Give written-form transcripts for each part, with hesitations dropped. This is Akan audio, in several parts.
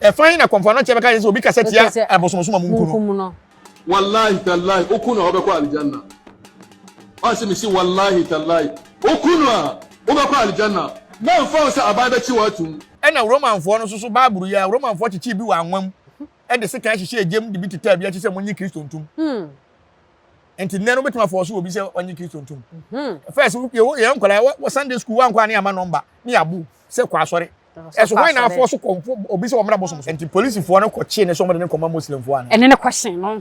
Ɛfa he na Kɔmfo Anɔkye bɛka akyerɛ sɛ obi kasa tia abosomsom a munku no? Wallahi tallahi woku no a wobɛkɔ aljanna ɔse mese wallahi tallahi woku no a wobɛkɔ aljanna na ɛmfa ho sɛ aban bɛkye wo atum. Ɛnna Romanfoɔ no nso so Bible yi ara, Romanfoɔ kyekyee bi wɔ anwa mu de sekan hyehyɛɛ gya mu de bi tetaa bi akyi sɛ monnye Kristo ntom. Nti nnɛ no wobɛtumi afɔɔso obi sɛ ɔnye Kristo ntom. First, yɛn nkwadaa, wɔ Sunday school, woankɔ a ne yɛama nɔmba ne yɛabo sɛ kɔ asɔre. Ɛso hwan na afɔ so kɔmfo obi sɛ ɔmmra bosom so? Nti polisifoɔ no kɔkyee no sɛ wɔde no kɔma Muslimfoɔ anaa? Ɛne ne question no.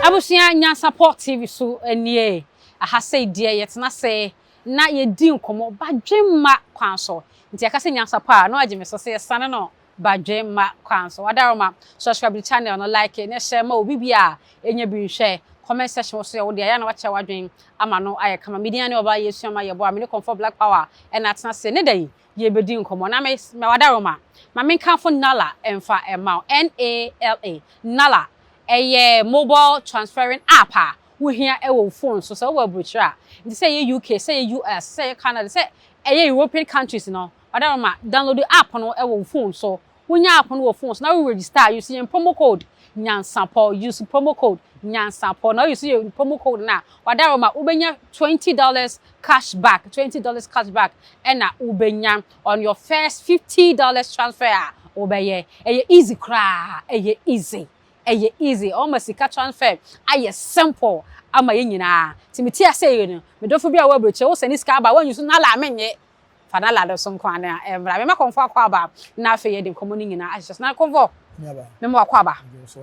Abusua Nyansapɔ TV so nie. Aha sei deɛ yɛtena ase na yɛdi nkɔmmɔ badwemma kwan so. Nti yɛka sɛ Nyansapɔ a, na wagye me so sɛ yɛsane no Badwemma kwan so. Wadaroma, subscribe to channel no, like ne share ma obi bi a enya bi nhwɛ. Comment section wɔ so yɛ wo dea, yɛ a na wakyerɛ w'adwen ama no ayɛ kama. Me din ane Ɔbaa Yesu ama yɛbɔ a me ne Comfort Black Power na atena ase. Ne da yi yɛrebɛdi nkɔmmɔ. Na me, me Wadaroma, ma menkamfo Nala mfa mma wo. N-A-L-A, Nala, ɛyɛ mobile transferring app a wohia wɔ wo phone so. Sɛ wowɔ aburokyire a, nti sɛ ɛyɛ UK, sɛ ɛyɛ US, sɛ ɛyɛ Canada, sɛ ɛyɛ European countries no, Ɔdaroma, download app no wɔ wo phone so. Wonya app no wɔ phone so na wo register a, use yɛn promo code Nyansapɔ, use promo code Nyansapɔ. Na wo use yɛn promo code no a, Ɔdaroma, wobɛnya $20 cash back, $20 cash back ɛna wobɛnya on your first $50 transfer a wobɛyɛ. Ɛyɛ easy koraa, ɛyɛ easy, ɛyɛ easy. Wɔma sika transfer ayɛ simple ama yɛn nyinaa. Nti mete ase yi no, me dɔfo bi a ɔwɔ aburokyire, wo sɛne sika aba a, woanuse Nala a, mennye. Fa na lado so nko ara na ɛmmra. Mema kɔmfɔ akɔ aba na afei yɛde nkɔmmɔ no nyinaa ahyehyɛ so. Na kɔmfɔ, mema wakɔ aba.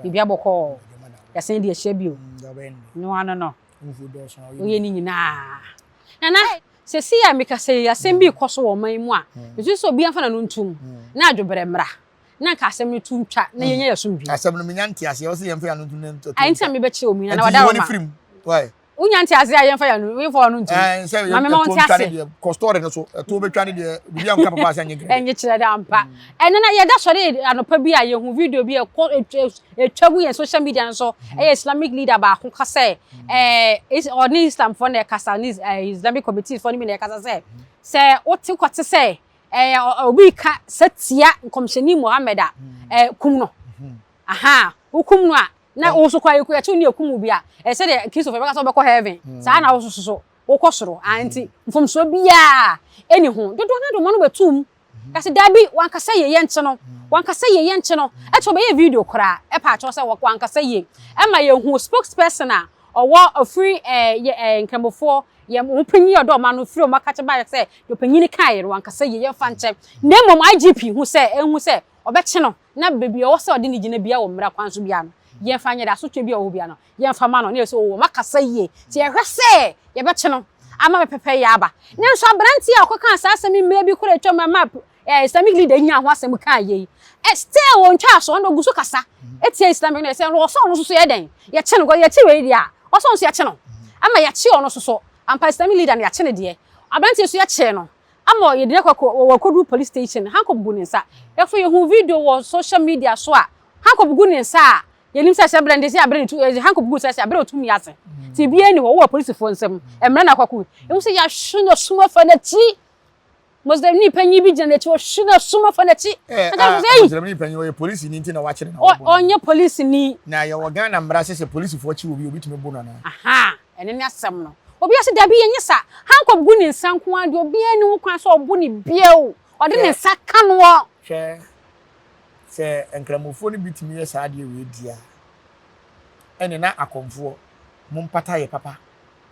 Biribi abɔkɔɔ. Yɛasan di ahyia bio. No ano no. Woyɛ ne nyinaa. Nana, seesei a mekasa yi, asɛm bi rekɔ so wɔ ɔman yi mu a, mesusu sɛ obiara mfa n'ano ntom na adwobrɛ mmra. Na nka asɛm no to ntwa na yɛnya yɛn asomdwoe. Asɛm no, menya nteaseɛ. Wose yɛmfa yɛn ano ntom na ɛnto ntwa. Ɛnti na mebɛkyerɛ wo mu yi, Nana, wadaworoma. Wonya ntease a yɛmfa yɛn yɛmfa wɔn ntom. Ɛɛ sɛ Maame ma wɔn ɛtoɔ ntwa ne ntease. deɛ kɔ story no so ɛtoɔ bɛtwa ne deɛ biribi a nka papa sɛ ɛnyɛ kyerɛ deɛ. Ɛnyɛ kyerɛ dɛ ampa. Ɛnɛ na yɛda sɔre anɔpa bi a yɛhu video bi a ɛkɔ ɛtwa gu yɛn social media no so ɛyɛ Islamic leader baako ka sɛ ɛɛ ɔne Islamfoɔ na ɛkasa ɔne Islamic committees foɔ no bi na ɛkasa sɛ sɛ wote kɔte sɛ ɛɛ obi ka sɛ tia nkɔmhyɛni Muhammad a ɛɛ kum no aha wokum no a Na wo nso koraa yɛkyi wo ne yɛkum wo bi a, ɛyɛ sɛdeɛ Kristofoɔ bɛka sɛ wobɛkɔ heaven, saa na wo nso so wokɔ soro. Ah, nti mfomsoɔ biara ɛni ho. Dodoɔ no ara de wɔn ano bɛto mu. Ka sɛ, Dabi, wankasa yie, yɛnkye no. Wankasa yie, yɛnkye no. Ɛkyɛ wɔbɛyɛ video koraa, ɛpa akyɛw sɛ wankasa yie. Ɛma yɛhu spokesperson a ɔwɔ ɔfiri ɛɛ yɛ ɛɛ Nkramofoɔ, yɛn wɔn panyin a ɔdɔ ɔman no firi wɔn akakye baeɛ sɛ deɛ ɔpanyin no kaeɛ no wankasa yie, yɛmfa nkyɛ. Na mmom IGP hu sɛ ɛhu sɛ ɔbɛkye no. Na baabi a ɔwɔ sɛ ɔde no gyina biara wɔ mmara kwan so biara no, yɛmfa nyɛ dɛ, asotwe bi a ɔwɔ hɔ biara no, yɛmfa mma no, na yɛ sɛ, Oo, makasa yie, nti yɛhwɛ sɛ yɛbɛkye no ama pɛpɛpɛ yɛ aba. Nanso aberanteɛ a ɔkɔkaa saa asɛm yi mmerɛ bi koraa atwam ama eh, Islamic leader nyaa ho asɛm kaa yei, eh, still ɔntwaa so, ɔno ɔgu so kasa tia Islamic no, yɛ sɛ ɔsɛ ɔno nso so yɛ dɛn, yɛkye no, yɛkye wei deɛ a, ɔsɛ ɔno nso yɛkye no, ama yɛakye ɔno nso so, ampa Islamic leader no yɛakye no deɛ, aberanteɛ nso yɛkyee no, Ama yɛde no akɔ wakɔduru police station, handcuff gu ne nsa. Afei yɛhu video wɔ social media so a handcuff gu ne nsa a yɛnim sɛ sɛ berɛ no de sɛ aberɛ ne tu handcuff gu nsa sɛ aberɛ ɔtumi ase. Nti biribiara nni hɔ, wowɔ polisifoɔ nsam, mmerɛ na akɔko. Yɛhu sɛ yɛahwe no sum afa n'akyi. Muslimni panyin bi gyina n'akyi, wɔhwe no sum afa n'akyi. Eh, ah, Muslimni panyin ɔyɛ polisini nti na wakyere na wɔbɔ no. Ɔnyɛ polisini. Na yɛwɔ Ghana mmara sɛ sɛ polisifoɔ kye obi, obi tumi bo no anaa? Aha. Ɛno ne asɛm no. Obiara se, Dabi, yɛnyɛ saa. Handcuff gu ne nsa nko ara deɛ, obiara nni ho kwan sɛ ɔbo no bio. Ɔde ne nsa ka noɔ. Hwɛ, sɛ Nkramofoɔ no bi tumi yɛ saa adeɛ wei deɛ a, ɛnneɛ na akɔmfoɔ, mompata yɛ papa.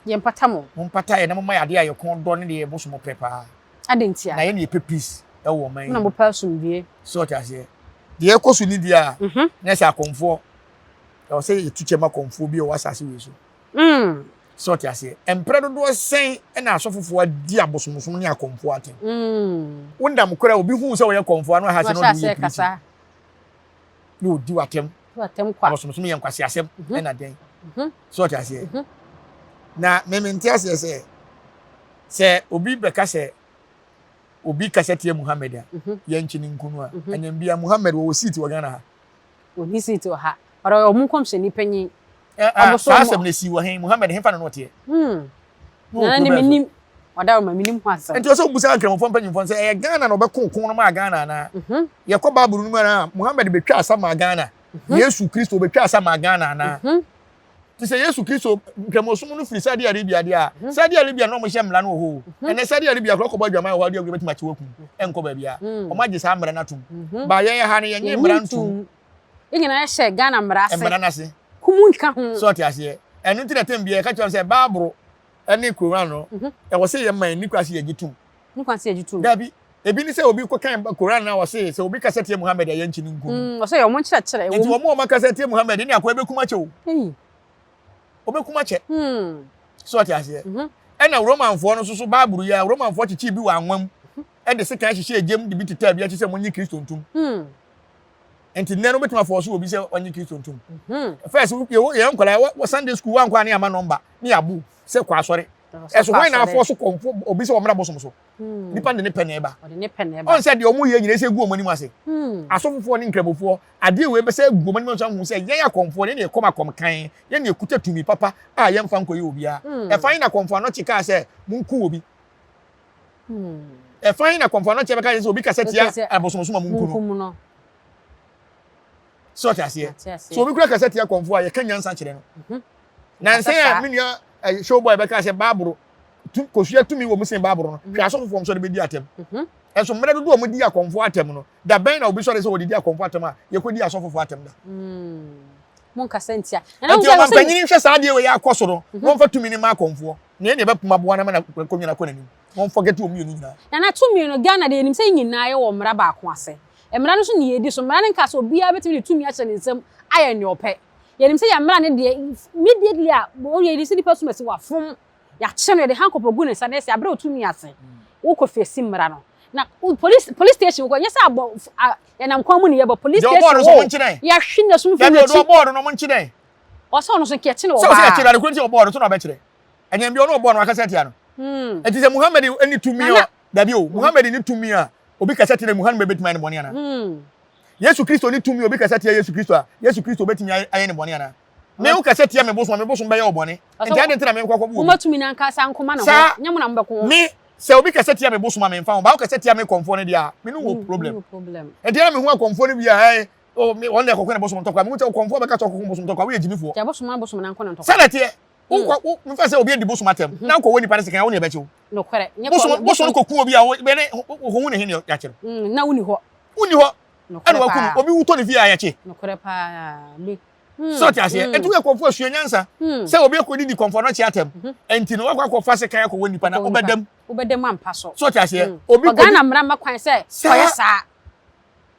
Yɛmpata mo. Mompata yɛ na momma yɛ adeɛ a yɛ kɔn dɔ ne deɛ yɛ bosom pɛ paa. Adɛn ntia? Na yɛn na yɛpɛ peace wɔ ɔman yi mu. Mo na mopɛ asomdwoeɛ. So ɔte aseɛ? Deɛ ɛkɔ so ni deɛ a, na ɛsɛ akɔmfoɔ, ɛwɔ sɛ yɛtu kyɛ ma kɔmfoɔ bi a ɔwɔ asase wei so. Sɛ ɔte aseɛ. Mprɛ dodoɔ sɛn na asɔfofoɔ adi abosomsom ne akɔmfoɔ atɛm? Wonam koraa obi hu sɛ ɔyɛ kɔmfoɔ ano aha sɛ na ɔde yɛ pirikyi. Na ɔdi w'atɛm. Abosomsom yɛ nkwaseasɛm ɛna dɛn. Sɛ ɔte aseɛ. Na me mente aseɛ sɛ sɛ obi bɛka sɛ obi kasa tia Muhammad a yɛnkye ne nku no a anyam bia Muhammad wɔwɔ seat wɔ Ghana ha. Ɔnni seat wɔ ha. But ɔyɛ ɔmo nkɔmhyɛni panyin. Ɔbosom. Saa asɛm no esi wɔ he? Muhammad hefa na na ɔteɛ? Hmm. Nana ne menim. Ɔdawoma menim ho asɛm. Nti ɔsɛ wobusa nkramofoɔ mpanyimfoɔ sɛ ɛyɛ Ghana na ɔbɛko ko no maa Ghana anaa? Mhm. Yɛkɔ Bible no mu anaa Muhammad betwa asa maa Ghana? Mhm. Yesu Kristo betwa asa maa Ghana anaa? Mhm. Te sɛ Yesu Kristo nkramosom no firi Saudi Arabia deɛ a, mhm. Saudi Arabia na wɔhyɛ mmara no wɔ hɔ o. Mhm. Ɛnɛ Saudi Arabia korɔ kɔbɔ adwaman wɔ hɔ adeɛ bɛtumi akye wakum. Ɛnkɔ baabiara. Mhm. Wɔn agye saa mmara no atom. Ba yɛn ha no yɛnye mmara ntom. Yɛn nyinaa yɛhyɛ Ghana mmara ase. Mmara no ase. Kum nka ho. So ɔte aseɛ. Ɛno nti na tɛm biara yɛka kyerɛ wɔn sɛ Bible ne Koran no, ɛwɔ sɛ yɛma yɛn ni kwan sɛ yɛgye tom. Ni kwan sɛ yɛgye tom. Dabi. Ebi ne sɛ obi kɔkan Koran na ɔse sɛ obi kasa tia Muhammad a yɛnkyi no nku no. Mm, ɔsɛ yɛ wɔn nkyerɛkyerɛ. Nti wɔn a wɔn akasa tia Muhammad ne akoa bɛkum akyɛ o. Wɔbɛkum akyɛ. Hmm. So ɔte aseɛ. Mhm. Ɛna Romanfoɔ no nso so Bible yi a Romanfoɔ kyekyee bi wɔ anwa mu ɛde sekan hyehyɛ egyam de bi tetaa bi akyi sɛ monye Kristo ntom. Hmm. Nti nnɛ no wobɛtumi afɔɔ so obi sɛ ɔnye Kristo ntom. Mhm. First yɛn nkwadaa wɔ Sunday school wankɔ a ne ama nɔmba ne yɛabo sɛ kɔ asɔre. Ɛso hwan na afɔɔ so kɔmfo obi sɛ ɔmmra bosom so. Hmm. Nipa de ne pɛ na ɛba. Ɔde ne pɛ na ɛba. Ɔn sɛ deɛ ɔmo yɛ nyina ɛsɛ gu ɔmo anim ase. Hmm. Asɔfofoɔ ne nkramofoɔ adeɛ wei bɛsɛ gu ɔmo anim ase ahu sɛ yɛn akɔmfoɔ yɛn na yɛkɔm akɔm kan yɛn na yɛkuta tumi papa a yɛmfa nkɔyɛ obiara. Hmm. Ɛfa he na kɔmfoɔ anɔkye kaa sɛ monku obi. Ɛfa he na kɔmfoɔ anɔkye bɛka sɛ obi kasa tia abosomsom a monku no. Sɛ ɔte aseɛ. Sɛ obi kura kasa tia kɔmfoɔ a yɛka nyansa kyerɛ no. Mhm. Nansa a me nua eh, showboy bɛka sɛ baaboro tu kosua tumi wɔ mu sen baaboro no hwɛ asɔfofoɔ nso de bɛdi atɛm. Mhm. Ɛnso mmerɛ dodoɔ a wɔdi akɔmfoɔ atɛm no da bɛn na obi sɔre sɛ wɔdedi akɔmfoɔ atɛm a yɛkɔdi asɔfofoɔ atɛm da. Mm. Monkasa ntia. Nti ɔmampanyini nhwɛ saa adeɛ wei akɔ so no mhm. wɔmfa tumi no ma akɔmfoɔ na yɛne yɛbɛpoma aboa no ma na kɔnwa no akɔ n'anim. Wɔn forget wɔn mmienu nyinaa. Nana tumi no Ghana deɛ yɛnim sɛ yɛn nyinaa yɛwɔ mmara baako ase. Mmara no so na yɛdi so. Mmara no nka sɛ obiara bɛtumi de tumi ahyɛ ne nsam ayɛ nea ɔpɛ. Yɛnim sɛ yɛn mmara no deɛ immediately a yɛnim sɛ nipa sum asi wafom, yɛakye no, yɛde handcuff agu ne nsa na yɛsɛ abrɛ wo tumi ase, wokɔ face mmara no. Na police police station wokɔ, nyɛ sɛ abɔ a yɛnam kwan mu ne yɛbɔ police Deɛ ɔbɔɔ station no nso o, wɔn nkye dɛn? yɛahwe n'asom firi Dabi o, deɛ n'akyi. ɔbɔɔ no no wɔn nkye dɛn? Ɔsɛ ɔno nso nka yɛkye no wɔ Sɛ hɔ ɔsɛ yɛkye ara. no, ade koro nti ɔbɔɔ no so na ɔbɛkyerɛ. Ɛnyɛ bi ɔno ɔbɔɔ no wakasa atia no. Hmm. Enti sɛ Muhammad ni tumi Nana. a, dabi o, Muhammad ni tumi a, obi kasa tia no Muhammad betumi ayɛ no bɔne anaa? Hmm. Yesu Kristo ni tumi a, obi kasa tia Yesu Kristo a, Yesu Kristo betumi ayɛ no bɔne anaa? Me wo kasa tia me bosom a, me bosom bɛyɛ wo bɔne. Enti adɛn nti na me nkɔ akɔbo obi? Momma tumi no ankasa nkoma ne ho, Saa, nyɛ mo na mobɛko ho. me, sɛ obi kasa tia me bosom a, memfa ho, ba wo kasa tia me kɔmfoɔ no deɛ a, me ne wo wɔ problem. problem. Enti na mehu akɔmfoɔ no bi a, ɛɛ, oh, me, wɔn deɛ kɔko ne bosom ntɔkwa. Mehu sɛ ɔkɔmfoɔ bɛka sɛ ɔkɔko bosom ntɔkwa, woyɛ gyimifoɔ. Gya bosom na bosom no anko ne ntɔkwa. Sɛ na ɛteɛ. Wokɔ wo mfa sɛ obi adi bosom atɛm na wokɔwɔ nipa no sekan a wo ne ɛbɛkye wo. Nokorɛ. Nyɛ Bosom kɔ bosom no kɔku obi a wo bɛne wɔhu ne he ne yɛakye no. Mm, na wonni hɔ. Wonni hɔ. Nokorɛ Ɛna waku no. paa. Obi wutɔ ne fie a yɛkye. Nokorɛ paa. Bi. Sɛ ɔte aseɛ. Enti woyɛ kɔmfoɔ a sua nyansa. Sɛ obi akɔdidi kɔmfoɔ no ɔkye atɛm. Enti no woakɔ akɔfa sekan akɔwɔ nipa no a wobɛda mu. Wobɛda mu ampa so. Sɛ ɔte aseɛ. Obi kɔdi. Ghana mmara mma kwan sɛ kɔyɛ saa.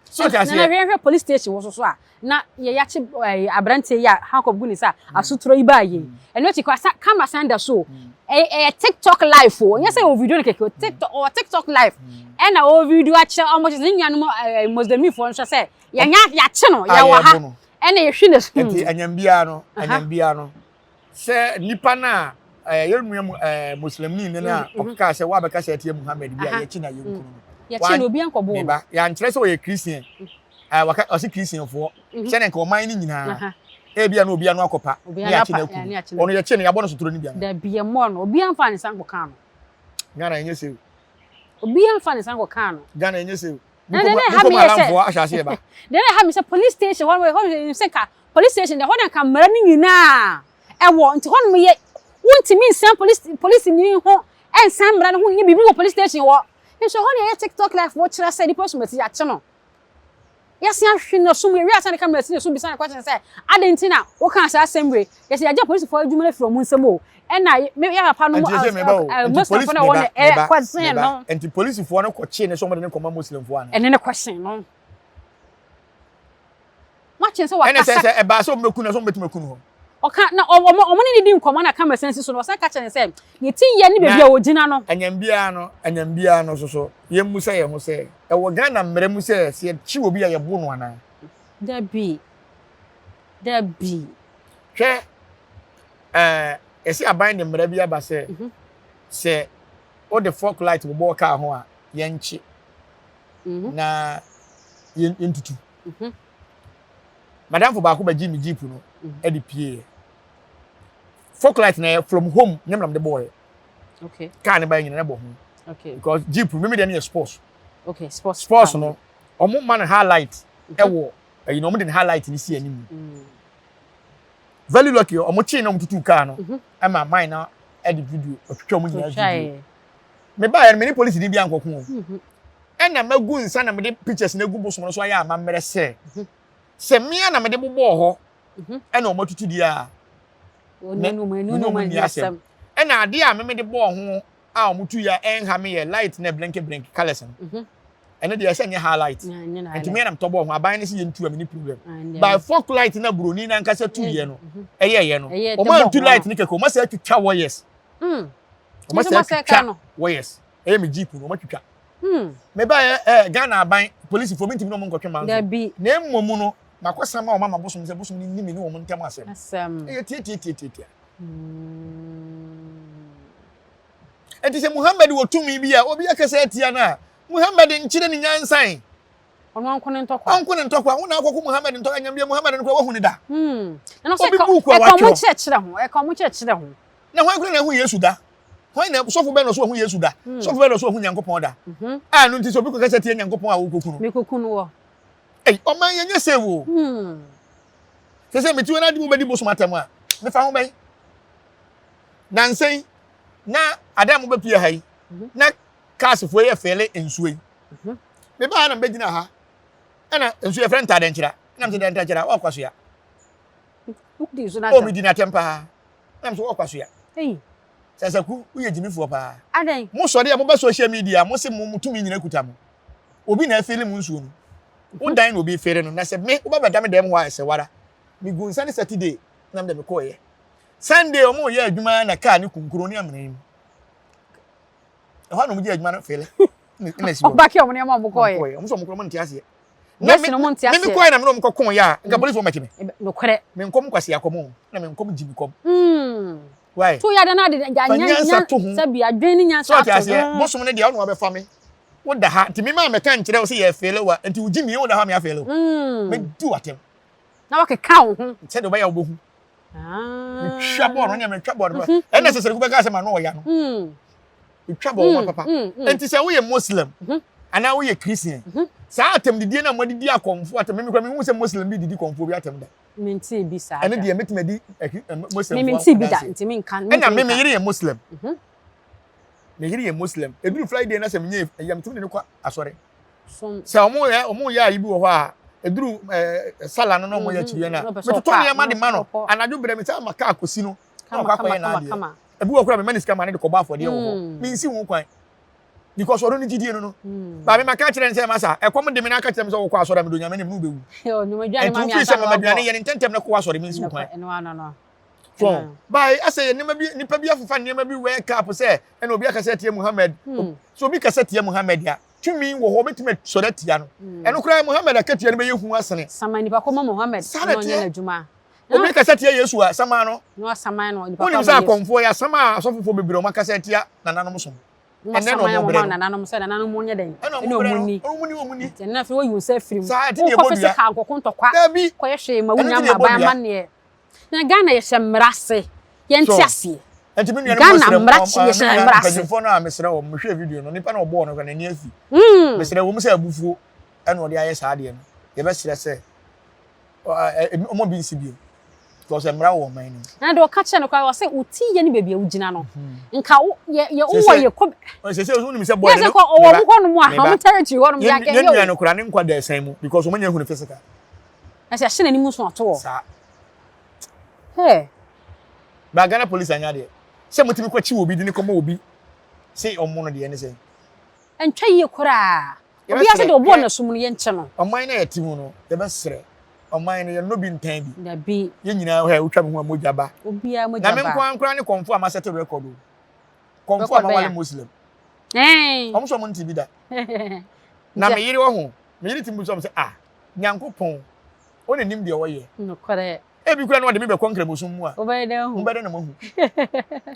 So ɔte aseɛ? Na hwɛ hwɛ police station wɔ so so a na yɛ yakye ɛɛ aberanteɛ yi a handcuff gu ne nsa a asotorɔ yi baa yie. Ɛno akyi kora sa camera san da so o. Ɛyɛ ɛyɛ tiktok live o. Ɛnyɛ sɛ ɔwɔ video no kɛkɛ o. Tiktok ɔwɔ tiktok live ɛna ɔwɔ video akyerɛ ɔmo kyerɛ sɛ ne nuanom ɛɛ Muslimfoɔ nso sɛ yɛnya yakye no A yɛwɔ ha yɛbo no. ɛna yɛhwi ne so. Nti anyam biara no, Aha. anyam biara no, Sɛ nipa no a ɛɛ yɛn nua mu ɛɛ muslimni no a ɔkaa sɛ wabɛkasa atia Muhammad bi a yɛkyi na yɛnku no no. Yɛkyi no obi ankɔbɔ no. Meba yɛankyerɛ sɛ ɔyɛ Christian. Ɛɛ waka ɔsi Christianfoɔ. Sɛnea nka ɔman no nyinaa. Ebi a na obi ano akɔpa ne yɛakyi no aku no. Ɔno yɛkyi no yɛabɔ no sotoro no bi ana? Dabi yɛmmɔɔ no. Obi amfa ne nsa nkɔkaa no. Ghana ɛnyɛ sɛ o. Obi amfa ne nsa nkɔkaa no. Ghana ɛnyɛ sɛ o. Na deɛ na ɛha me yɛ sɛ deɛ na ɛha me sɛ police station hɔ hɔ no sɛ nka police station deɛ hɔ na nka mmara no nyinaa ɛwɔ nti hɔ nom yɛ wontumi nsan police police ni ho ɛnsan mmara no ho nyɛ biribi wɔ police station hɔ nso hɔ na yɛyɛ tiktok live wɔ kyerɛ sɛ nipa sum ati yɛakye no Yɛasan ahwehwɛ no aso mu, yɛwie a san de camera si ne so bisa no question sɛ adɛn nti na wokaa saa asɛm wei? Yɛsɛ yɛagye apolisifoɔ adwuma no afiri wɔn nsam o, ɛna me yɛ papa no Nti sɛ meba o, nti Muslimfoɔ polisi no a wɔwɔ meba no meba ɛkɔsen meba no. nti polisifoɔ no kɔkyee no sɛ wɔde no kɔma Muslimfoɔ anaa? Ɛne no kɔsen no. Moakye no sɛ Ɛne sɛ wakasa. sɛ ɛbaa sɛ wɔbɛku no a sɛ wɔbɛtumi aku no hɔ. Ɔka na ɔ ɔmo ɔmo ne no di nkɔmmɔ na camera san si so no ɔsan ka kyerɛ no sɛ ne ti yɛ ne baabi Na a ɔgyina no. anyam biara no anyam biara no nso so yɛmmisa yɛn ho sɛ ɛwɔ Ghana mmara mu sɛ sɛ yɛkye obi a yɛbo no anaa? Dabi. Dabi. Hwɛ ɛɛ yɛse aban de mmara bi aba sɛ sɛ wode fork light bobɔ wo kaa ho a yɛnkye na yɛntutu. Madamfo baako bɛgyee me jeep no de pieeɛ. Fog light na yɛ from home nyɛ me na mede bɔɔyɛ. Okay. Car ne ba yɛ nyina na ɛbɔ ho. Okay. Because jeep me me deɛ no yɛ sports. Okay, sports. Sports no ɔmo ma no highlight ɛwɔ ɛyi na ɔmo de ne highlight ne si anim. Very lucky ɔmo kyee na ɔmo tutu car no ɛma mine na ɛde video ɔtwitwa ɔmo nyinaa video. Me ba yɛ no me ne polisi ni bi ankɔko o. Ɛna magu nsa na mede pictures na egu bosom no so ayɛ amammerɛ sɛ sɛ mmea na mede bobɔɔ hɔ ɛna ɔmo atutu deɛ a me ne ɔmo nni asɛm. Ɛna adeɛ a me mede bɔɔ ho a ɔmo tu yɛ a ɛnha me yɛ light na blinky blinky colours no. Ɛno deɛ ɛsɛ nyɛ highlight. Nti me na metɔ bɔɔ ho aban no sɛ yɛntu a menni problem. By folk light na buroni no ankasa tu yɛ no ɛyɛɛyɛ no ɔmo antu light no kɛkɛ ɔmo asɛ atwitwa wires. Ɔmo asɛ atwitwa wires ɛyɛ me jeep no ɔmo atwitwa. Mebaeɛ ɛɛ Ghana aban polisifoɔ mentumi ne ɔmo nkɔtwe manso. Na mmom no makɔsa ma wɔn ama bosom sɛ bosom no nni me ne wɔn ntam asɛm. Ɛyɛ tiatiatiatiatia. Enti sɛ Muhammad wɔ tumi bi a obi akasa atia no a, Muhammad nkyerɛ ne nyansa. Ɔno ɔnko ne ntɔkwa. Ɔnko ne ntɔkwa. Wo na akɔko Muhammad ntɔkwa nyame bia Muhammad no koraa wahu ne da. Hmm. Na sɛ Obi ɛka buuku a ɛka ɔmo watwerɛ. kyerɛkyerɛ ho, ɛka ɔmo kyerɛkyerɛ ho. Na hwan koraa na ahu Yesu da? Hwan na sɔfo bɛn na ɔso wahu Yesu da? Sɔfo bɛn na ɔso wahu Nyankopɔn da? A ɛno nti sɛ obi kɔkasa tia Nyankopɔn a wokoku no. Mekoku no wɔ. Ei, ɔman yɛnyɛ save o. Sɛ sɛ mete hɔ na ade mu bɛdi bosom atɛm a, mefa ho bɛn? Nansa yi, na ada a mobɛpie ha yi, na cars-foɔ yɛ fɛle nsuo yi. Mebaa ha na mebɛgyina ha, ɛna nsuo yɛfrɛ ntadɛnkyera. Ɛna mesɛ dɛnkyera, wɔkɔ soa. O, medi n'atɛm paa. Ɛna mesɛ wɔkɔ soa. Sasaku, woyɛ gyimifoɔ paa. Mo sɔre a moba social media, mo se mo tumi nyina kuta mo. Obi na afeele mo nsuo no. Wo dan na obi feele no. Na sɛ me, woba bɛda me dɛm hɔ a, ɛsɛ wara. Megu nsa ne Saturday na mede mekɔɔyɛ. Sunday wɔn reyɛ adwuma na kaa ne kunkuro ne amena yi mu. Ɛhɔ na wɔn gye adwuma no feele. Na esi hɔ. Ɔba kɛ wɔn nneɛma wɔn kɔɔyɛ. Wɔn sɛ wɔn kura wɔn nte aseɛ. Na me me kɔɛ na me na wɔn kɔ kɔn yɛ a nka polisi wɔn bɛkye me. Nokorɛ. Me nkɔm kwasi akɔm o na me nkɔm gyi me kɔm. Why? To yɛ na de Fa nyansa to ho. Sɛbi adwene ne nyansa ato ho. So ɔte aseɛ bosom ne deɛ ɔna wabɛfa me. Wo da ha nti me maa mɛka nkyerɛ wo sɛ yɛ feele wa nti wo gyi mi wo da hɔ a me afeele wo. Me di w'atɛm. Na wakeka wo ho. Sɛdeɛ ɔbɛyɛ a wobɛhu. Metwa bɔɔl no, ɛnna metwa bɔɔl no. Ɛnna sɛ Sɛdeku bɛka sɛ ma no ɔya no. Metwa bɔɔl ma papa. Nti sɛ woyɛ Muslim anaa woyɛ Christian, saa atɛmdidie no a moadidi akɔmfoɔ atɛm, me koraa mehu sɛ Muslim bi didi kɔmfoɔ bi atɛm da. Mentee bi saa da. Ɛno deɛ mɛtumi adi Muslimfoɔ Mentee bi da, nti menka. Ɛnna me me yere yɛ Muslim. Me yere yɛ Muslim. Ɛduru Friday na sɛ menyɛ ɛyɛ metumi de no kɔ asɔre. Sɛ wɔn yɛ wɔn yɛ ayi bi wɔ hɔ a eduru ɛɛ sala no na wɔn yɛ akyiriɛ na metotɔ nneɛma de ma no anadwo brɛ mi sɛ ama kaa kɔsi no na ɔkɔ akɔyɛ n'adeɛ ebi wɔ kora mi ma ne sika ma ne de kɔbɔ afɔdeɛ wɔ hɔ mi nsi ho kwan because ɔno ne gyidie no no baami ma ka kyerɛ ne sɛ masa ɛkɔm de mi na aka kyerɛ mi sɛ wɔkɔ asɔre a mi do nyame ne mi no bɛwu ɛnti wofiri sɛ mama aduane yɛ ne ntɛntɛm na kɔ asɔre mi nsi ho kwan so bae asɛ yɛ nneɛma bi nipa bi afefa nneɛma bi wɛ cap sɛ ɛna obi akasa tia Muhammad so obi kasa tia Muhammad a tumi wɔ hɔ obetumi asɔre atia no hmm. ɛno koraa Muhammad akatua no bɛyɛ hu asene sama nipa kɔma Muhammad na ɔnyɛ n'adwuma obi kasa tia Yesu a sama no na ɔsaman no nipa wonim sɛ akɔmfoɔ yɛ asama a asɔfofoɔ bebree ɔmo akasa atia nananom som ɛnɛ na ɔmo brɛ no nananom sɛ nananom nyɛ dɛn ɛna ɔmo brɛ no ɔmo ni ɔmo ni ɛnna afei wɔyi nsa afiri mu saa ɛti deɛ ɛbɔ dua kaa nkɔko ntɔkwa dabi kɔyɛ hwee ma wonya ma aban amanneɛ Na Ghana yɛhyɛ mmara ase. Yɛnte aseɛ. Nti me nuanom Ghana mmara kye yɛhyɛ mmara ase. Mpanyinfoɔ no a mesrɛ wɔn mehwɛ video no nipa na ɔbɔɔ no kora n'ani afi. Mesrɛ wɔn sɛ abufuo ɛna ɔde ayɛ saa adeɛ no. Yɛbɛsrɛ sɛ ɔmo bi nsi bio. Because mmara wɔ ɔman no mu. Na deɛ ɔka kyerɛ no koraa ɔsɛ wo ti yɛ ne baabi a wogyina no. Nka wo yɛ yɛ wowɔ yɛ kɔ. Sɛ sɛ wonim sɛ bɔɔl no. Yɛ sɛ ɔwɔ mo hɔ nom a ɔmo territory hɔ nom yɛ akɛyɛ o. Yɛn nua no koraa ne nkwa da ɛsɛn mu because ɔmo nyɛ hu no physical. Na sɛ yɛahyɛ n'anim nso ato hɔ. Saa. Hey. Ba Ghana police anya deɛ. Sɛ motumi kɔ kyi obi de ne kɔma obi se ɔmo no deɛ ne sɛ. Ɛntwa yie koraa. Obi ase deɛ ɔbɔɔ n'asom no yɛnkyɛ no. Ɔman no a yɛte mu no yɛbɛsrɛ. Ɔman no yɛnnɔ bi ntan bi. Dabi. Yɛn nyinaa hɛ wotwa me ho a mogya ba. Obiara mogya ba. Na me nko ara koraa ne kɔmfo a masɛte record o. Kɔmfo a mawale Muslim. Ɔmo sɛ ɔmo nte bi da. Na me yere wɔ ho. Me yere tumi bisa ɔmo sɛ ah Nyankopɔn, ɔna nim deɛ ɔyɛ. Nokorɛ. Ebi koraa na ɔde me bɛkɔ nkramosom mu a. Wobɛyɛ dɛn ahu? Mobɛyɛ dɛn na moahu?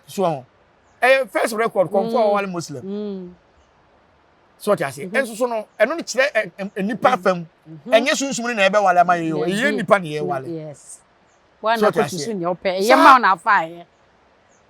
So ho. Ɛyɛ first record kɔmfo a ɔwale Muslim. So ɔte aseɛ. Ɛnso so no, ɛno no kyerɛ nnipa fam. Ɛnyɛ sunsum no na ɛbɛwale ama yɛn o. Ɛyɛ nnipa na yɛwale. Yes. Wɔn na kɔsusu nea ɔpɛ. Ɛyɛ ma wo na afa ayɛ.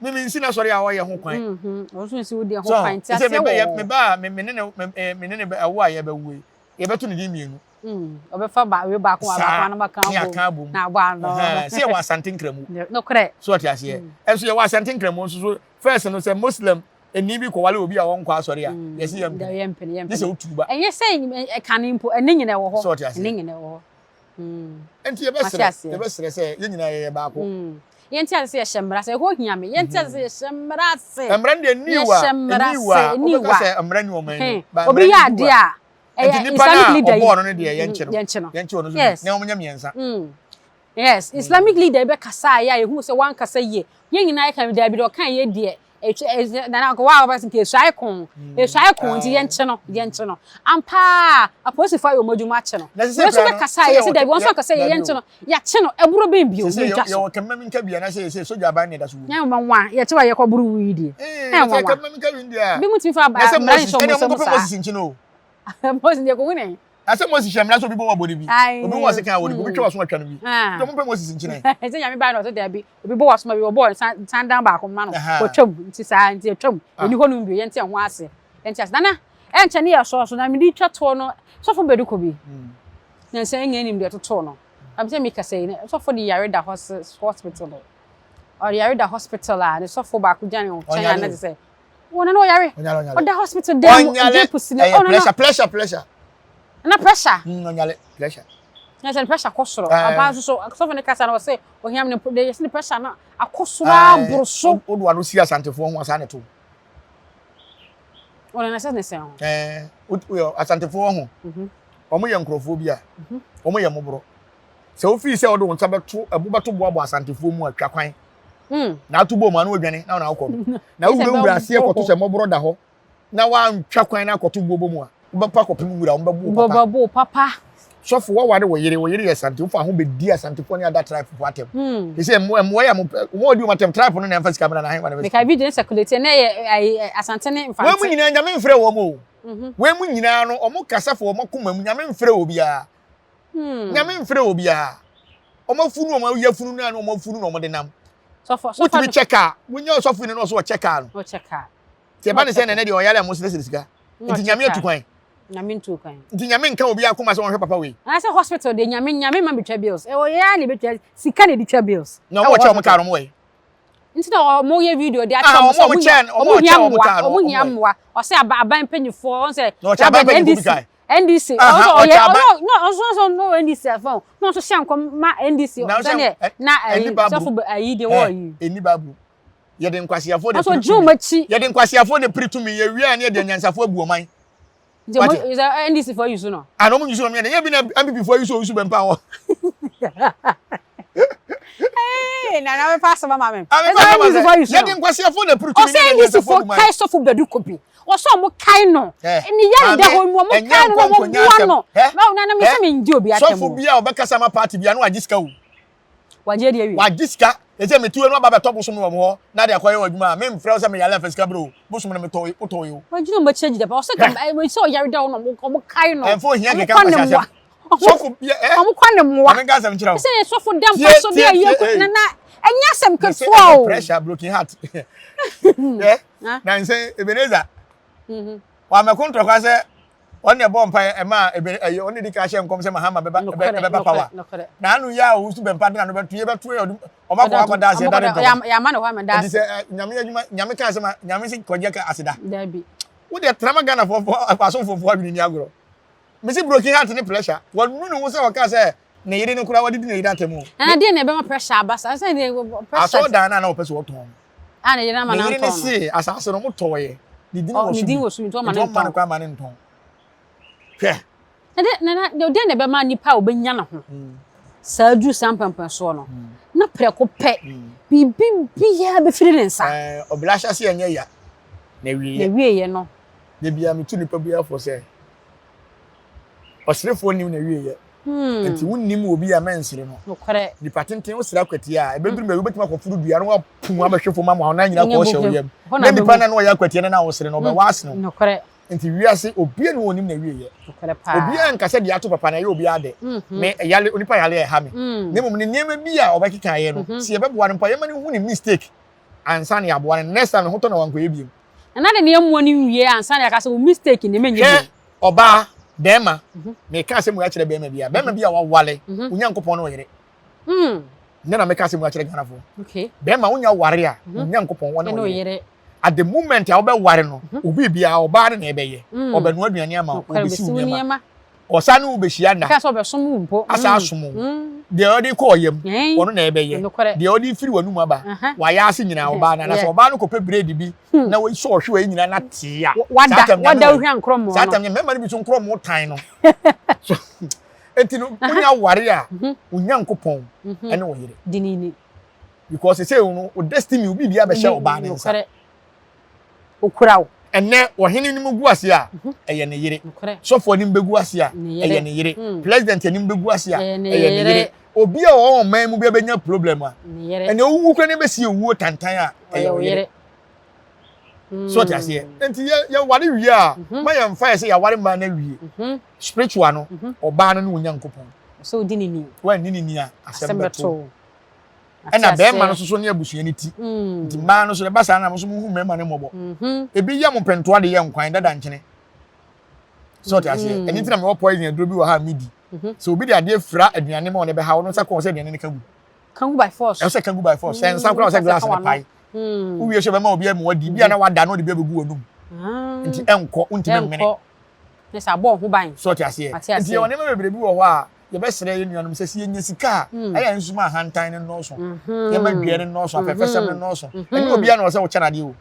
Me me nsi n'asɔre a ɔyɛ ho kwan. Mhm. Ɔno nso nsi wo deɛ ho kwan. Nti aseɛ wɔ hɔ. Me ba a me me ne ne me ne ne ɛwo a yɛbɛwo yi, yɛbɛto ne din mmienu. Mm, ɔbɛfa ba we baako wa baako anam aka abom. Aka abom. Na abɔ ano. Sɛ yɛwɔ Asante Nkramu. Nokorɛ. So ɔte aseɛ. Ɛnso yɛwɔ Asante Nkramu nso so first no sɛ Muslim ɛni bi kɔwale obi a ɔnkɔ asɔre a mm. yɛsi yɛ mpene. Yɛ mpene yɛ mpene. Gye sɛ wotu ba. Ɛnyɛ sɛ ɛkane mpo ɛne nyina ɛwɔ hɔ. So ɔte aseɛ. Ɛne nyina ɛwɔ hɔ. Mm. Nti yɛbɛsrɛ yɛbɛsrɛ sɛ yɛn nyinaa yɛyɛ baako. Mm. Yɛnte ase sɛ yɛhyɛ mmara ase. Ɛhɔ hia me. Yɛnte ase sɛ yɛhyɛ mmara ase. Mmara no deɛ ni wa. Yɛhyɛ mmara ase. Ni wa. Wobɛka sɛ mmara ni ɔman mu. Obi yɛ adeɛ a ɛyɛ Islamic leader yi. Nti nipa no a ɔbɔɔ no no deɛ yɛnkye no. Yɛnkye no. Yɛnkye ɔno nso bi. Na wɔn nyɛ mmiɛnsa. Yes, Islamic leader yi bɛkasa a yɛ a yɛhu sɛ wankasa yie. Yɛn nyinaa yɛka daabi deɛ ɔka yɛ deɛ ɛtwa nana nka waa ɔbɛsɛ nka esuae ko esuae ko nti yɛnkye no yɛnkye no. Ampa ara apolisifoɔ ayɛ wɔn adwuma akye no. Na sɛ Wei nso koraa no bɛkasa a sɛ yɛsɛ yɛwɔ daabi wɔn nso ankasa yɛ daabi yɛnkye o. no yɛakye no ɛboro bɛn bio Sɛ sɛ yɛntwa so. yɛwɔ kɛmɛm nka bi anaasɛ yɛsɛ sogya aban na ɛda so wɔ mu. Nyɛ nwanwa yɛkye wa yɛkɔ boro wu yi deɛ. Ee Ɛyɛ na sɛ nwanwa. kɛmɛm nka bi deɛ a Bi mu tumi fa na sɛ mmara Moses nhyɛ wɔn ɛnna nsam wɔn nkɔpɛ saa. Moses nkye no o. Moses deɛ kɔhu ne. Na sɛ Moses hyɛ mmara sɛ obi bɔ wabɔ no bi, obi wɔ sekan a wɔde bi, obi twa w'aso atwa no bi. Ah. Nti ɔmo mpɛ Moses nkyene. Sɛ Nyame bae na ɔsɛ daabi, obi bɔ w'aso ma bi, ɔbɔɔ ne san dan baako ma no, wɔtwam, nti saa, nti atwam, ɛni hɔ nom bio, yɛnte ɛho ase, yɛnte ase. Nana, ɛnkyɛ ne yɛ sɔɔ so, na mede twa toɔ no, sɔfo bɛdu kɔ bi, nansa ɛnyɛ nim deɛ ɛtotoo no, na sɛ mekasa yi, sɔfo de yare da hospital, ɔde yare da hospital a, ne sɔfo baako gyina ne nkyɛn a, na te sɛ, Wɔn na ɔyare. Ɔda hospital dan mu drip si ne. Ɛyɛ pressure pressure pressure. Na pressure. Ɔnyare pressure. Na sɛ pressure kɔ soro. Ampa nso so sɔfo ne kasa na ɔsɛ ohia ne de yɛsɛ ne pressure na akɔ soro aboro so. Wo do ano si asantefoɔ ho asa ne to. Wɔn na sɛ ne sɛn ho. Ɛɛ wo asantefoɔ ho. Wɔn yɛ nkurɔfoɔ bi a. Wɔn yɛ mmɔborɔ. Sɛ wofii sɛ wɔde wɔn nsa bɛto ɛbo bɛto boaboa asantefoɔ mu a twa kwan. Hmm. Na ato bom ano odwane na na akɔ no. Na wowurawura aseɛ kɔto sɛ mmɔborɔ da hɔ na woantwa kwan na akɔto buo bɔ mu a, wobɛpa akɔpem nwura, wɔbɛbo wo papa. Wɔbɛbo wo papa. Sɔfo, woaware wo yere, wo yere yɛ Asante, wofa ho bɛdi Asantefoɔ ne ada tribe foɔ atɛm. Hmm. Te sɛ mmoa mmoa yi a mopɛ, wɔn a wɔdi wɔn atɛm, tribe no na ɛmfa sika mmra na ahemfa na ɛmfa sika. Meka video no circulate na ɛyɛ ayi Asante ne Mfante. Wɔn mu nyinaa Nyame mfrɛ wɔn o. Mhm. Wɔn mu nyinaa no, wɔn kasa fa wɔn akoma mu, Nyame mfrɛ obiara. Hmm. Nyame mfrɛ obiara. Wɔn afunu wɔn yafunu no a na wɔn afunu na wɔn de nam. Sɔfo sɔfo. Wotumi kyɛ kaa. Wonya ɔsɔfo ni na ɔso ɔkyɛ kaa no. Ɔkyɛ kaa. Ti ɛba ne sɛ nɛnɛ deɛ ɔyare a mo srɛsrɛ sika. Nti Nyame atu kwan. Nyame ntu kwan. Nti Nyame nka obi akoma sɛ ɔnhwɛ papa wei. Anaasɛ hospital deɛ Nyame Nyame ma betwa bills. Ɛwɔ yɛ ara na ebetwa sika na edi twa bills. Na ɔmo ɔkyɛ ɔmo kaa no ɔmo wɔ yi. Nti na ɔmo yɛ video de akyerɛ ɔmo sɛ ɔmo hia ɔmo hia mmoa ɔmo hia mmoa. Ɔsɛ aban mpanyinfoɔ ɔn sɛ. Na ɔkyɛ aban mpanyinfoɔ bi kae. NDC Aha, ɔno ɔyɛ ɔkyɛ aba- ɔno no ɔno nso no NDC afɔn na ɔnso hyɛ nkɔm ma NDC Na ɔhyɛ- sɛdeɛ ɛ- na ɛni ayi Bible. sɔfo bɛ- ayi deɛ wɔ yi Ɛni Bible. Yɛde nkwasiafoɔ na ɔnso piri ɔgye tumi. wɔn akyi Yɛde nkwasiafoɔ na piri tumi. Yɛwie a ne yɛde anyansafoɔ abu ɔman. nti Wate? ɔmo sɛ NDC foɔ yi so no Ana ɔmo nyusu ɔmo yɛ dɛ. Yɛ bi na NPP foɔ yi so owusu bɛmpa hɔ. ee na na bɛfa asɛm ama me Ame ɛsɛ fa NDC foɔ yi so Yɛde no nkwasiafoɔ na piri tumi ɔsɛ ne yɛde NDC anyansafoɔ foɔ abu man. kae sɔfo Badu Kobi ɔsɛ ɔmo kae no Ɛ, ne yɛ da maame, hɔ mu ɔmo ɛnyɛ kae no na ɔmo nkɔnkɔnya boa asɛm. no Ɛ, na na na mesɛ ɛ, mengye obi atɛm Sɔfo o bi a ɔbɛkasa ma party bi a na wagye sika o. wagye adi awie Wagye sika. Ɛsɛ metu no aba bɛtɔ bosom wɔ mo hɔ na de akɔyɛ wɔ adwuma a memfrɛ wo sɛ meyare afa sika brɛ o. Bosom no metɔ wotɔ yi o. Wagyina ɔmo akyi agyina pa ɔsɛ ka sɛ ɔyare da hɔ na ɔmo ɔmo kae no Ɛmfa ohia ɔmo keka kɔ ne nkwasi mmoa asɛm. Sɔfo bi ɛ ɔmo kɔ ne mmoa Maame nka asɛm kyerɛ wo. sɛ sɔfo da Tie mpa so bi tie a yɛ tie. na na ɛnyɛ asɛm Mese ketewa ɛyɛ o pressure broken heart. Ɛ Ah. na nsɛ Ebenezer Mhm. wamɛko ntɔkwa sɛ ɔne ɛbɔ mpa ɛma ebe ɛyɛ ɔne di ka hyɛ nkɔm sɛ Mahama bɛba Nokorɛ ɛbɛba power. nokorɛ nokorɛ Na ano yɛ a owusu bɛmpa de na no bɛto yɛ bɛto yɛ ɔde ɔma kɔ ɔda akɔda ase ɔmo ɛda ne kɔda ntɔkwa. yɛ ama ne hɔ ama da Ɛnti ase sɛ ɛ, nyame adwuma nyame ka asɛm a nyame se kɔgye ka aseda. dabi Wo deɛ trama Ghana fo fo asomfo fo adwene ni agorɔ. Mese broken heart ne pressure. Wanu ne ho sɛ ɔka sɛ ne yere no koraa wadidi ne yere atɛm o. Na deɛ na ɛbɛma pressure aba saa sɛ deɛ pressure. Asɔɔdan no a na ɔpɛ sɛ ɔtɔn no. A ne yere ama Ne no yere ne antɔn no. se asase no ɔmo tɔɔyɛ. Ne din wɔ Ne so din bi. wɔ so bi nti ɔma Nti no ɔmma no ntɔn. kwan ma no ntɔn. Hwɛ. Na de na na deɛ na ɛbɛma nipa a ɔbɛnya ne ho saa duru saa mpɛmpɛnsoɔ no na prɛko pɛ biribi biara bɛfiri ne nsa. Ɛɛ ɔbra ahyɛse ɛnyɛ ya na Na awieɛ. awieɛ no. Da biara metu nipa biara fo sɛ ɔserefoɔ nim n'awieɛ. Nti wonnim obi a mɛnsere no. Nokorɛ. Nipa tenten wosere akwatia a, ɛbɛduru baabi wobɛtumi akɔforo dua na wapum abɛhwe fam ama wo nan nyinaa kɔɔhyɛ wo yam. Na nipa no a na ɔyɛ akwatia no na wosere no, ɔbɛwɔ asene wo. Nokorɛ. Nti wiase obiara ni hɔ a onim n'awieɛ. Nokorɛ paa. Obiara nka sɛ deɛ ato papa no ɛyɛ obiara dɛ. Me yale, onipa yale a ɛha me. Na mmom ne nneɛma bi a ɔbɛkeka ayɛ no, sɛ yɛbɛboa no mpo a, yɛma no hu ne mistake. ansa na yɛaboa no. Next time ne ho tɔ na wankɔyɛ biom. Nana de ne mmoa no nwie ansa na yɛaka sɛ wo mistake ni menyɛ Hwɛ bio. ɔbaa, bɛrima, meka asɛm wei akyerɛ bɛrima biara, bɛrima bi a wawale, wo Nyankopɔn ne wo yere. Nnɛ na meka asɛm wei akyerɛ Ghanafoɔ. Bɛrima wonya ware a, wo Nyankopɔn ɔne wo yere. At the moment a wobɛware no, wo biribiara ɔbaa no na ɛbɛyɛ. Ɔbɛnoa aduane ama wo, ɔbɛsi wo nneɛma. Ɔsan ne wo bɛhyia nna. Ɔka sɛ ɔbɛsom wo mpo. Asan asom wo. Deɛ ɔde kɔ ɔyam, ɔno na ɛbɛyɛ. Deɛ ɔde firi w'anum aba, wayɛ ase nyinaa ɔbaa no. Anaasɛ ɔbaa no kɔpɛ bread bi na sɛ ɔhwe wei nyinaa na tee a. Wada, wada ohwa nkorɔmɔ no. Saa tam mmarima no bi so nkorɔmɔ tan no. Enti no, wonya ware a, wo Nyankopɔn ɛne wo yere. Di ne ni. Because sɛ no, wo destiny, wo biribiara bɛhyɛ ɔbaa ne nsa. Okura wo. Ɛnnɛ, ɔhene anim gu ase a, ɛyɛ ne yere. Sɔfo anim bɛgu ase a, ɛyɛ ne yere. President anim bɛgu ase a, ɛyɛ ne yere. Obi a ɔwɔ ɔman mu bi bɛnya problem a, ɛnna owu kura ne bɛsi owuo tantan a, ɛyɛ wo yere. So ɔte aseɛ. Nti yɛ yɛware wie a, ma yɛmfa yɛ sɛ yɛaware mmaa no awie. Spiritual no, ɔbaa no ne Onyankopɔn. Sɛ odi ne ni. Wanni ne ni a, asɛm bɛto. Ɛna bɛrima no nso so ne abusua no ti. Nti mmaa no so ɛba saa na mo nso mo hu mmarima no mmɔbɔ. Mhm. Ebi yɛ mo pɛntoa de yɛ nkwan dada nkyene. Sɛ ɔte aseɛ. Mm. Ɛno nti na mewɔ poison aduro bi wɔ ha a medi. Mhm. Sɛ obi de adeɛ fira aduane ma ɔne bɛha wo no nsa kɔn sɛ aduane no ka gu. Ka gu by force. Ɛsɛ ka gu by force. Sɛ nsa koraa sɛ glass no pae. Mm. Wowie sɛ bɛma obi amu wadi. Bi a na wada na ɔde bi abɛgu w'anum. Ah. Nti ɛnkɔ, wontumi mmene. Ne sɛ abɔ ho ban. So ɔte aseɛ. Nti yɛwɔ nneɛma bebree bi wɔ hɔ a yɛbɛsrɛ yɛn nuanom sɛ sɛ yɛnya sika a, mm. ɛyɛ nso ma ahantan no nnɔɔso. Mm-hmm. Yɛma dua no nnɔɔso, afɛfɛsɛm no mm-hmm. nnɔɔso. Mm-hmm. Ɛnyɛ obiara na ɔsɛ wokyɛ n'adeɛ o.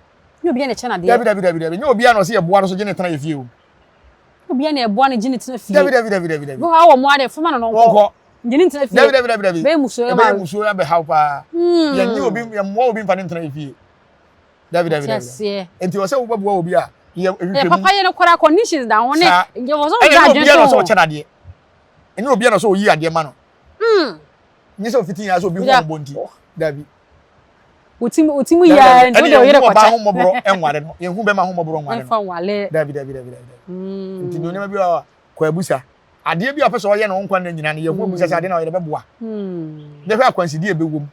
Nyɛ obiara na ɛkyɛ n'adeɛ. Dabi dabi dabi dabi. Nyɛ obiara na ɔsɛ yɛboa no so gye ne tena yɛ fie o. Obiara na ɛboa no gye ne tena fie. Dabi dabi dabi dabi dabi. Bi hɔ a wɔ mmoa de fama no no nkɔ. Gye ne tena fie. Dabi dabi dabi dabi. Bɛyɛ musuo ɛbɛyɛ musuo abɛhaw paa. Yɛnye obi yɛmmoa obi mfa ne ntena yɛ fie. Dabi dabi dabi. Nti ɔsɛ wobɛboa obi a yɛ hwehwɛ mu. Papa yɛ no koraa conditions da ho ne. Ɛna obiara na ɔsɛ ɔkyɛ n'adeɛ. Ɛnyɛ obiara na ɔsɛ oyi adeɛ ma no. Hmm. Nyɛ sɛ ofiti nyinaa sɛ obi ho ɔmobɔ nti. Dabi. Otim otim yɛ nti wode oyere kɔkyɛ. Ɔbaa ho mmɔborɔ nware no. Yɛnhu bɛma ho mmɔborɔ nware no. Dabi dabi dabi dabi. Hmm. Nti nneɛma bi wɔ kɔ abusa. Adeɛ bi a ɔpɛ sɛ ɔyɛ no nkwa nna nyinaa no yɛhu abusa sɛ adeɛ na ɔyɛ no bɛboa. Hmm. Na hwɛ akwansideɛ ɛbɛwɔ mu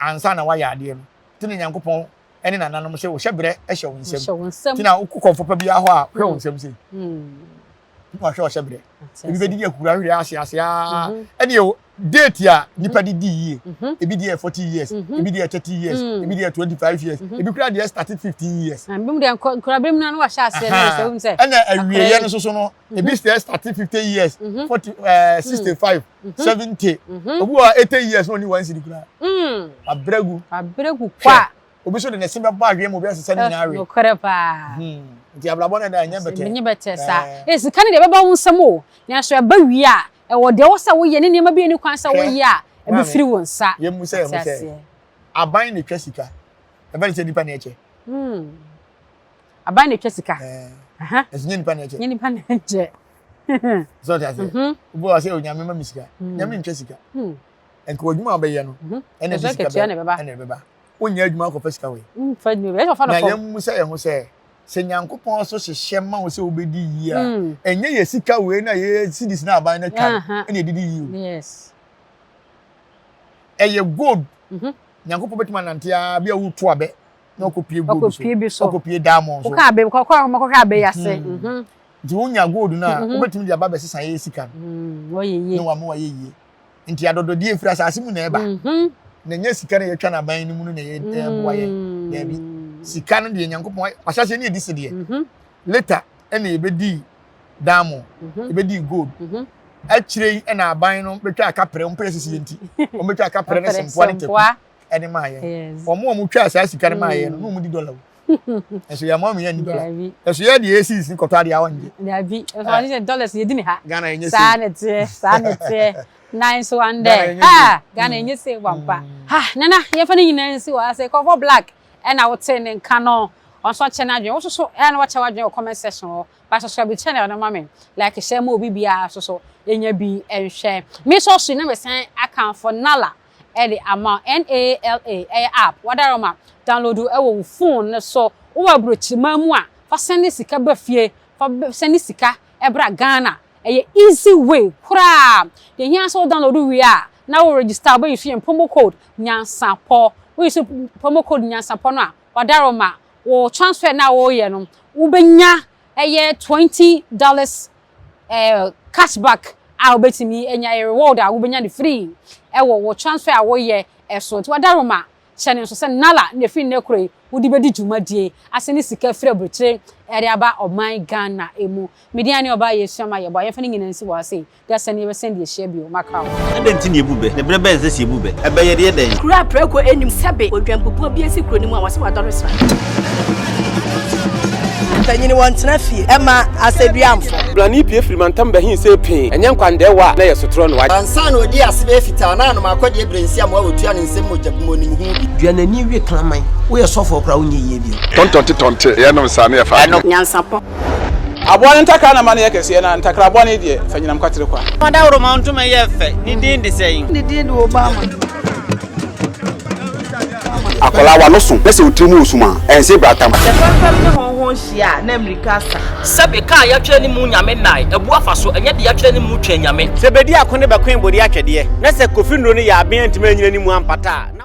ansa na wayɛ adeɛ no. Nti na Nyankopɔn ne nananom sɛ wohyɛ berɛ hyɛ wo nsam. Nti na wokɔ kɔmfo pa biara hɔ a hwɛ wo nsam sei. Na wahwɛ ɔhyɛ berɛ. Ebi bɛdidi akukuru ahwere ase ase aa. Ɛne o date a nipa de di yie. Ebi deɛ 40 years, ebi deɛ 30 years, ebi deɛ 25 years, ebi koraa deɛ started 15 years. Ebi mu deɛ nkura bere mu na wahyɛ aseɛ na sɛ wohu sɛ. Ɛna awieɛ no soso no, ebi sɛ started 50 years, 40, 65. 70 obi wɔ 80 years na ɔni one cedi koraa wabrɛ gu wabrɛ gu kwa obi so de ne se bɛbɔ ahwɛ mu obi asesa ne nyinaa awe nokorɛ paa nti abrabɔ no da ɛnyɛ bɛtɛ ɛnyɛ bɛtɛ saa eh sika no deɛ ɛbɛba wo nsam o nanso ɛba wie a ɛwɔ deɛ ɛwɔ sɛ woyɛ ne nneɛma bi ɛni kwan sɛ woyɛ a ɛbɛfiri wo nsa yɛmmu sɛ yɛho sɛ aban na ɛtwa sika ɛbɛne sɛ nipa na ɛkyɛ Aban na etwa sika. Ɛso nyɛ nipa na ɛkyɛ. Nyɛ nipa na ɛkyɛ. Sɛ ɔte aseɛ. Mhm. Obi wɔ sɛ onyame ma mi sika. Mm. Nyame ntwa sika. Mm. Nka w'adwuma a wobɛyɛ no mhm. ɛna ɛde sika bɛ ɛna ɛbɛba. Wonyɛ adwuma akɔfa sika wei. Mm, na yɛn mu sɛ yɛn ho sɛ sɛ Nyankopɔn so hyehyɛ ma wo sɛ wobɛdi yie a ɛnyɛ yɛ sika wei na yɛ cedis na aban no twa no ɛna ɛdidi yie o. Yes. Ɛyɛ gold. Mhm. Nyankopɔn bɛtumi anante ara bi a wotu abɛ na ɔkɔpie gold so ɔkɔpie bi so ɔkɔpie diamond so woka abɛ kɔ kɔ kɔhwɛ abɛ yi ase hmm. mhm. nti wonya gold no a hmm. wobɛtumi de aba bɛsesa yɛ sika no hmm, wɔyɛ yie na wama wayɛ yie nti adɔdɔdeɛ firi asase mu na ɛba mhm. na nyɛ sika no yɛtwa no aban no mu no na ɛboa yɛ daabi sika no deɛ nyankopɔn ahyɛseɛ ne yɛdi sedeɛ mhm. later ɛna yɛbɛdii diamond yɛbɛdii gold akyire yi ɛna aban no bɛtwa akaprɛ wɔn pɛ sisi yɛ nti wɔn bɛtwa akaprɛ ne sempoa ne taku ɛde maa yɛn wɔn a wɔtwaa saa sika no maa yɛn no na wɔn di dɔla o ɛso yɛn mɔ mi yɛn ni dɔla ɛso yɛ deɛ esi si kɔtɔ adeɛ awɔ ngye. Dabi ɛso wɔn sɛ dollars yɛ di ni ha. Ghana yɛ nye se. Saa na teɛ saa na teɛ nice one there ha Ghana yɛ nye se wampa. Ha nana yɛn fa ne nyinaa nsi wɔ ha sɛ kɔfɔ black ɛna wote ne nka no ɔnso akyɛ n'adwene wososo ɛna na wakyɛ w'adwene wɔ comment section hɔ ba subscribe channel no ma me like hyɛ ma obi biara soso enya bi nhwɛ me nso so na mesan akamfo Nala de ama wo. NALA, ɛyɛ app, wadaroma, download wɔ wo phone no so. Wowɔ aburokyiriman mu a, fa sɛnde sika ba fie, fa sɛnde sika bra Ghana. Ɛyɛ easy way koraa. Deɛ ɛhia ara sɛ wo download wie a, na wo register, wobɛ use yɛn promo code Nyansapɔ. Wo use promo code nyansapɔ no a, wadaroma wo transfer no a woreyɛ no, wobɛnya ɛyɛ $20 cash back a wobɛtumi anya, ɛyɛ reward a wobɛnya no free ɛwɔ wo transfer a woyɛ ɛso. Nti wadaroma hyɛ ne nso sɛ Nala na ɛfiri nnɛ koro yi wode bɛdi dwumadie ase ne sika firi aburokyire ɛde aba ɔman Ghana emu. Media ne ɔbaa yɛsua ma yɛbɔ a yɛmfa ne nyinaa nsi wɔ ase da sɛ ne yɛbɛsɛn de ahyia bio maka wo. Adɛn nti na yɛbu bɛ? Na berɛ bɛn na ɛsɛ sɛ yɛbu bɛ? Ɛbɛ yɛde yɛ dɛn? Kuro a prako nnim sɛbe odwanbubuo bi asi kuro no mu a wɔse wadɔre sra. Mpanyini wɔntena fie ɛma asɛduamfo. Blani pue firi mantam bɛhe see pee, ɛnyɛ nkwandɛɛwa a na ɛyɛ sotorɔ na wagye. Ansa na ɔdii ase bɛyɛ fitaa na anom akɔdeɛ berɛ nsi amoa wɔtua ne nsam mogya gu mu ɔnim ho bi. Dua n'ani we kraman. Woyɛ sɔfoɔ koraa wonyɛ yie bio. Tɔntɔnte tɔnte, yɛnom saa na yɛfa adeɛ. Nyansapɔ. Aboa no ntakra na ma no yɛ kɛseɛ, na ntakra bɔne deɛ, fa nyinam kwatere kwa. Ɔdawuroma ntoma yɛ fɛ, ne din de sɛn? Ne din de Obama. Akwadaa w'ano so na sɛ wo tiri mu wɔ sum a, ɛnse bratam. Sɛ fɛmfɛm ne hɔnhɔn hyia a, na mmirika asa. Sɛbe kaa yɛatwerɛ ne mu Nyame nnae, abu afa so, ɛnyɛ de yɛatwerɛ ne mu twɛn Nyame. Sɛ bedi ako ne bɛkoe bode atwɛdeɛ, na sɛ Kofi nnuro no yɛ aben antumi anyina ne mu ampata a, na.